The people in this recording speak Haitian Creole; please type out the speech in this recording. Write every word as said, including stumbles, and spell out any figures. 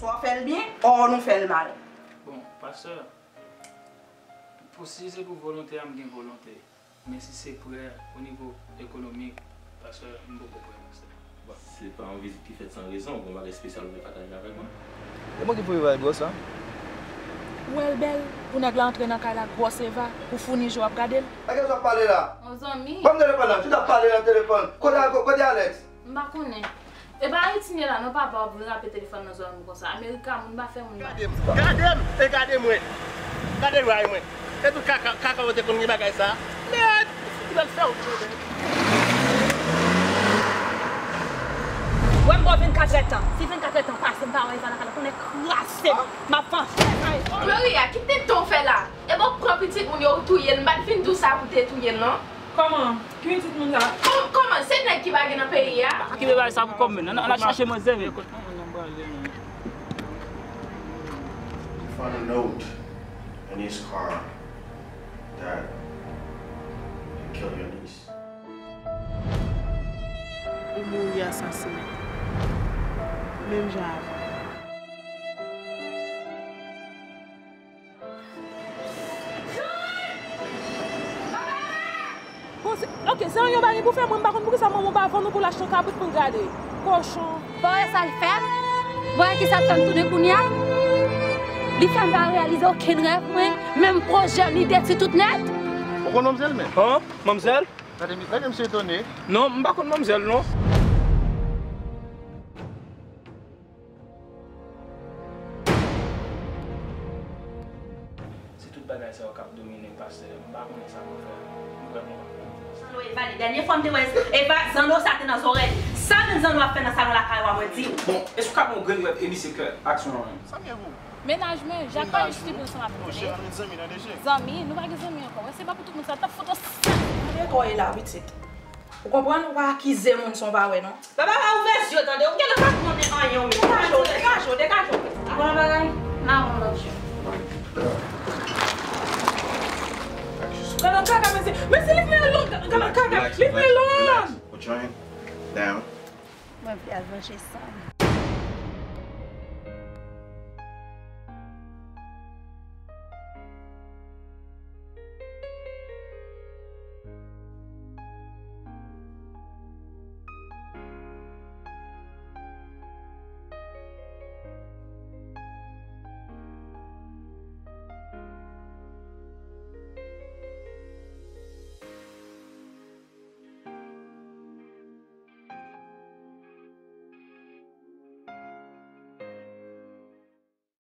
Swa w fè l byen, ò nou fè l mal. Bon, pastè, pou, si se pou volonte a, m gen volonte. Men si se prè o nivo ekonomik, pastè, m poko prè, pastè. Se pa yon vizit ki fèt san rezon, gon bagay espesyal ou vle pataje avèk mwen? E mwen ki pou viv ak gwòs la. Ou wè l bèl pou nèg la antre nan kay la, gwòs Eva, pou founi je w ap gade l. A kiyès w ap pale la? Yon zanmi. Ban m telefòn nan, ki t ap pale nan telefòn? Kote, kote Alex? M pa konnen. E pa Ayiti n ye la non papa, w ap vin rape telefòn nan zòrèy m konsa. Amerika, moun pa fè moun mal. Gade m, gade m, e gade mwen. Gade ray mwen. E tout kaka, kaka yo te konn gen bagay sa. Mèd, ki bèl fè w. Wè m bò vennkatrè tan. Si vennkatrè tan pase, m pa wè Eva nan kay la, konnen kraze m. M ap fanche kay. Gloria, ki tenten w fè la? E bon, pran pitit moun yo, ou touye l. M pa t vin di w sa pou te touye l non. Kòman? Ki pitit moun sa? Kò-, kòman? Se nèg ki pa gen nan peyi a? Kite bagay sa pou kòm men. Ann, ann al chache manzè men. You found a note in his car that he killed your niece. Ou mouri asasinen. Menm jan avan. Bon, se, ok, se yon pa gen pou fè, mwen m pa konn poukisa manman w pa vann ou pou l achte yon kabrit pou l gade. Kochon. Bon, e sa l fè m? Bon, e kisa l fè m tounen kounye a? Li fè m pa reyalize okenn rèv mwen, menm pwojè m, li detwi tout nèt. Ou konn manmzèl menm? Han? Manmzèl? Gade, gade misye etone. Non, m pa konn manmzèl non. Se tout bagay sa yo k ap domine m, pastè. M pa konnen sa pou m fè. M vrèman pa konnen. Zanno Eva, li dènye fwa m te wè Eva, zanno sa te nan zòrèy li. Sa menm zanno ap fè nan salon lakay ou a, mwen di w. Bon, èske w ka ban yon grenn rèv emisik aksyon an menm? Sa m ye pou? Mennaj mwen, Jak pa jis li pou ansanm avèk mwen. Zanmi, nou pa gen zanmi ankò. Wè, se pa pou tout moun sa t ap fout ansanm. Gade kò w ye la, pitit. Ou konprann? Ou pa akize moun san w pa wè non. Baba pa ouvè zye w tande, ou genlè pa konnen anyen ou menm. Degaje w, degaje w, degaje w. Ou konn yon bagay? M a wè w lòt jou. Gade kaka mesye, mesye li vle long, gade kaka, li vle long. Put your hand down. Mwen vle al vanje san m.